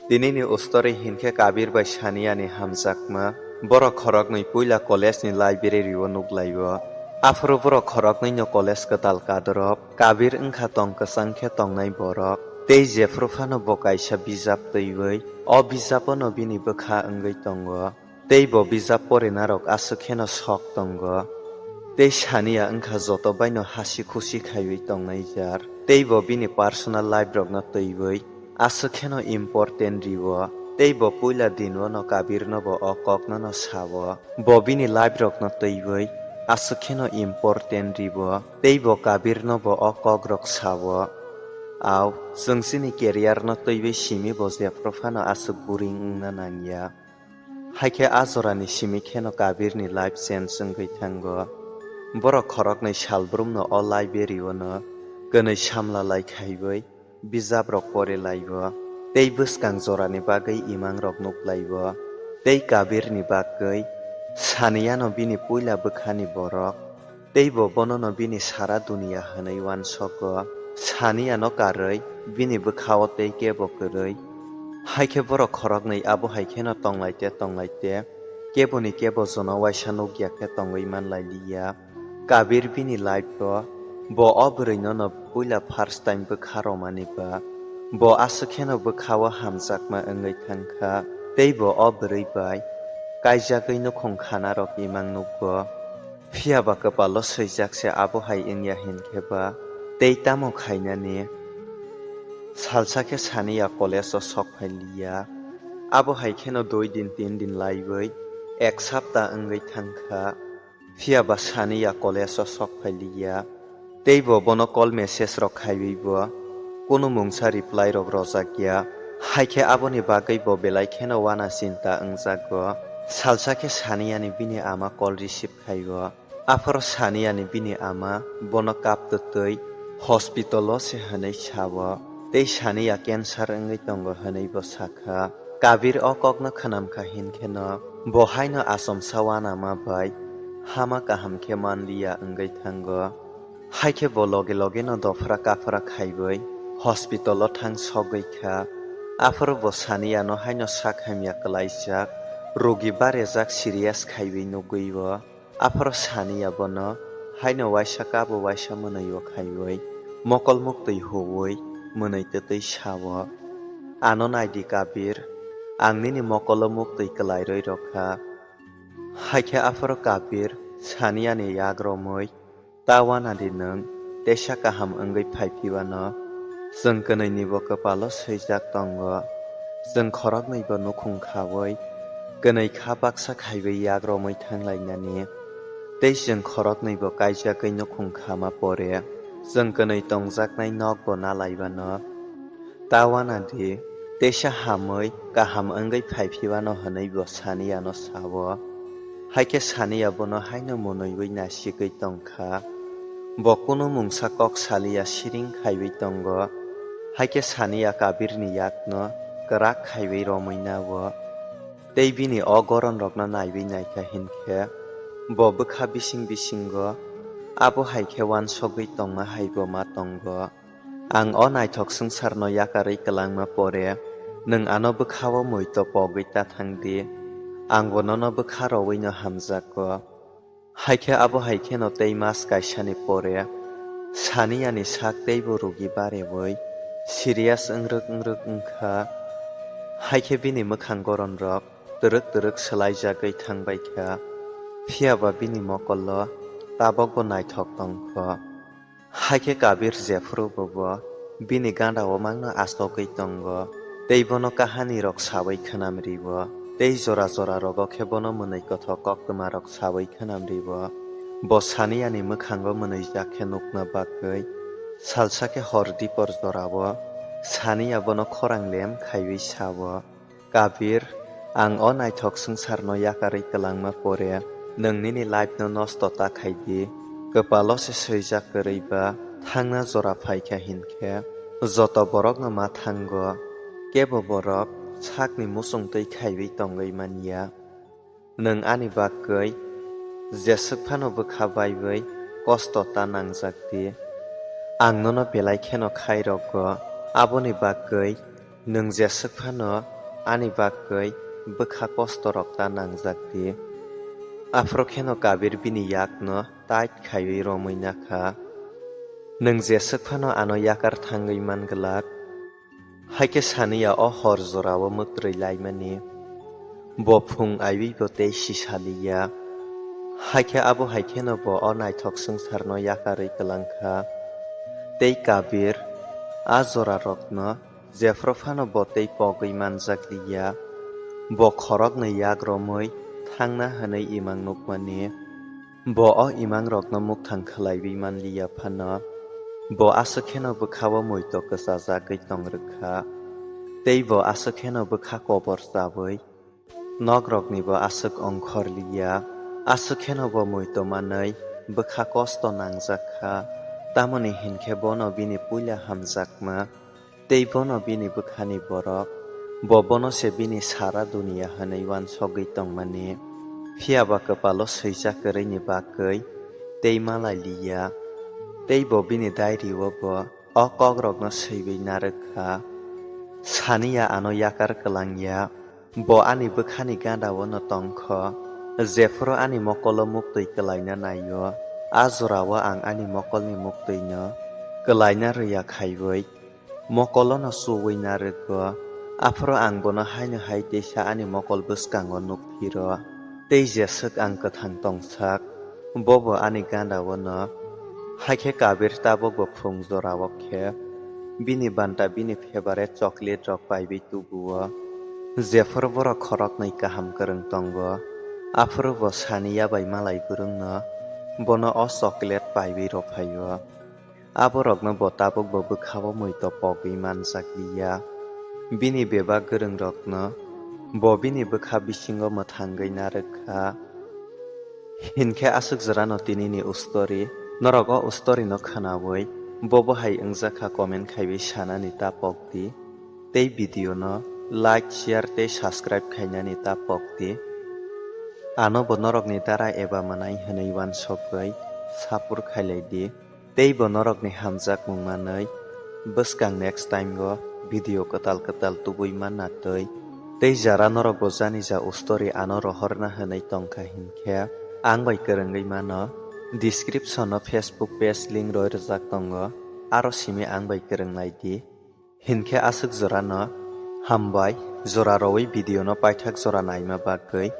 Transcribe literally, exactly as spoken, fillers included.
Tinini ustori hinkhe Kabir bai Saniani hamjakma. Borok khoroknwi puila college ni library o nuklaio. Aphuru borok khoroknwi no college kwtal kadorop. Kabir wngkha tong kwchang khe tongnai borok. Tei jephru phano bo kaisa bijap twiwi, o bijapono bini bwkha wngwi tongo. Tei bo bijap porinarok aswk kheno sok tongo. Tei Sania wngkha joto baino hasi khusi khaiwi tongnai jar. Tei bo bini personal life rokno twiwi aswk kheno important rio. Tei bo puila dino no Kabirno bo o kokno no sao. Bo bini life rokno twiwi aswk kheno important rio. Tei bo Kabirno bo o kokrok sao. Au, chwng chini career no twiwi simi bo jephru phano aswk boring wngna nangya. Haikhe a jorani simi kheno Kabirni life change wngwi thango. Borok khoroknwi salbrumno o library-o no kwnwi samla lai khaiwi bijaprok pori laio, tei bwskang jorani bagwi imangrok nuk laio, tei Kabirni bagwi Saniyano bini puila bwkhani borok. Tei bo bonono bini sara duniya hwnwi uansogo. Saniyano karwi bini bwkhao tei kebo kwrwi. Haikhe borok khoroknwi abo hai kheno tonglaite tonglaite keboni kebo jono waisa nukya khe tongwi manlailiya. Kabir bini life-o bo o bwrwinono puila first time bwkha romani ba. Bo aswk kheno bwkhao hamjakma wngwi thangkha, tei bo o bwrwi bai kaijagwi nukhung khanarok imang nukgo. Phiya ba kwpalo swijak se abo hai wngya hinkhe ba tei tamo khainani? Salsa khe Saniya college-o sok phai liya. Abo hai kheno dui din tin din laiwi ek sapta wngwi thangkha. Phiya ba Saniya college-o sok phai liya. Tei bo bono call message rok khaiwi bo kunu mungsa reply rok rojak ya. Haikhe aboni bagwi bo belai kheno wana chinta wngjago. Salsa khe Saniyani bini ama call receive khaio. Aphoro Saniyani bini ama bono kap twtwi hospital-o se hwnwi sao. Tei Saniya cancer wngwi tongo hwnwi bo sakha. Kabir o kokno khwnamkha hinkheno bo haino achomsa wanama bai hama kaham khe manliya wngwi thango. Haikhe bo loge loge no dophra kaphra khaiwi hospital-o thang sogwi kha. Aphuru bo Saniyano haino sak hamya kwlaijak, rugi barejak serious khaiwi nugwi o. Aphuru Saniya bono haino waisa kabo waisa mwnwi o khaiwi mokol muktwi huwi mwnwi twtwi sao, "Ano naidi Kabir, ang nini mokolo muktwi kwlairwi rokha." Haikhe aphuru Kabir Saniyani yak romwi, "Ta wana di nwng, teisa kaham wngwi phai phiwano. Chwng kwnwi nibo kwpalo swijak tongo. Chwng khoroknwibo nukhung khawi, kwnwi kha baksa khaiwi yak romwi thanglainani. Tei chwng khoroknwibo kaijagwi nukhung khama pore, chwng kwnwi tongjaknai nokbo nalaibano. Ta wana di, teisa hamwi kaham wngwi phai phiwano," hwnwi bo Saniyano sao. Haikhe Saniya bono haino mwnwiwi nasigwi tongkha. Bo kunu mungsa kok saliya siring khaiwi tongo. Haikhe Saniya Kabirni yakno kwrak khaiwi romwi nao. Tei bini o goronrokno naiwi naikha hinkhe bo bwkha bising bisingo abo hai khe uansogwi tongma haibo ma tongo. Ang o naithok swngcharno yakarwi kwlangma pore, nwng ano bwkhao muito pogwi ta thang di. Angbo nono bwkha rowino hamjago. Haikhe abo hai kheno tei mas kaisani pore Saniyani sak teibo rugi barewi serious wngrwk wngrwk wngkha. Haikhe bini mwkhang goronrok twrwk twrwk swlaijagwi thangbaikha, phiyaba bini mokollo tabokbo naithok tongkho. Haikhe Kabir jephuru bo bo bini ganda o mangno achogwi tongo, tei bono kahanirok sawi khwnam rio, tei jora jora rogo khe bono mwnwi kothok koktwmarok sawi khwnam rio. Bo Saniyani mwkhango mwnwijak khe nukna bagwi salsa khe hor dipor jorao Saniya bono khorang lem khaiwi sao. Kabir, ang o naithok swngcharno yakarwi kwlangma pore, nwng nini life-no nosto ta khai di. Kwpalo se swijak kwrwi ba thangna jora phaikha hinkhe, joto borokno ma thango. Kebo borok sakni muchung twi khaiwi tongwi man ya. Nwng ani bagwi jeswk phano bwkha baiwi kosto ta nangjak di. Ang nono belai kheno khai rogo, aboni bagwi nwng jeswk phano ani bagwi bwkha kostorok ta nangjak di. Aphuru kheno Kabir bini yakno tait khaiwi romwi nakha. Nwng jeswk phano ano yakar thangwi man glak. Haikhe saniya o hor jorao mwtrwi laimani. Bo phung aiwi bo tei sisaliya. Haikhe abo hai kheno bo o naithok swngcharno yakarwi kwlangkha. Tei Kabir a jorarokno jephru phano bo tei pogwi manjakliya. Bo khoroknwi yak romwi thangna hwnwi imang nukmani. Bo o imangrokno mukthang khlaiwi manliya phano, bo aswk kheno bwkha-o muito kwchajagwi tong rwkha, tei bo aswk kheno bwkha kobor chawi nokroknibo aswk ongkhorliya. Aswk kheno bo muito manwi bwkha kosto nangjakha, tamoni hinkhe bono bini puila hamjakma. Tei bono bini bwkhani borok, bo bono se bini sara duniya hwnwi uansogwi tongmani. Phiya ba kwpalo swijak kwrwini bagwi tei malai liya. Tei bo bini diary-o bo o kokrokno swiwi narwk kha. Saniya ano yakar kwlangya. Bo ani bwkhani ganda-o no tongkho. Jephuru ani mokolo muktwi kwlaina naio, a jorao ang ani mokolni muktwino kwlaina rwya khaiwi. Mokolono chuwi narwgo, aphuru ang bono haino hai teisa ani mokol bwskango nukphiro, tei jeswk ang kwthang tongsak, bobo ani ganda-o no. Haikhe Kabir tabukbo phung jorao khe bini banta bini favorite chocolate rok paiwi tubuo. Jephuru borok khoroknwi kaham kwrwng tongo, aphuru bo saniya bai malai bwrwngno bono o chocolate paiwi rwphaio. Aborokno bo tabukbo bwkha-o muito pogwi manjakliya. Bini bebak gwrwngrokno bo bini bwkha bisingo mwthangwi narwk kha. Hinkhe aswk jorano tinini ustori, norok o ustorino khwnawi bobo hai wngjakha comment khaiwi sanani ta pokdi. Tei video no like, share tei subscribe khainani ta pokdi. Ano bo norokni dara eba manai hwnwi uansogwi support khailaidi. Tei bo norokni hamjakmung manwi bwskang next time o video kwtal kwtal tubui manna twi. Tei jara norok bo jani ja ustori ano rohorna hwnwi tongkha hinkhe ang bai kwrwngwi mano. Description o Facebook page link roi rwjak tongo, aro simi ang bai kwrwng lai di. Hinkhe aswk jorano hambai, jora rowi video no paithak jora naima bagwi.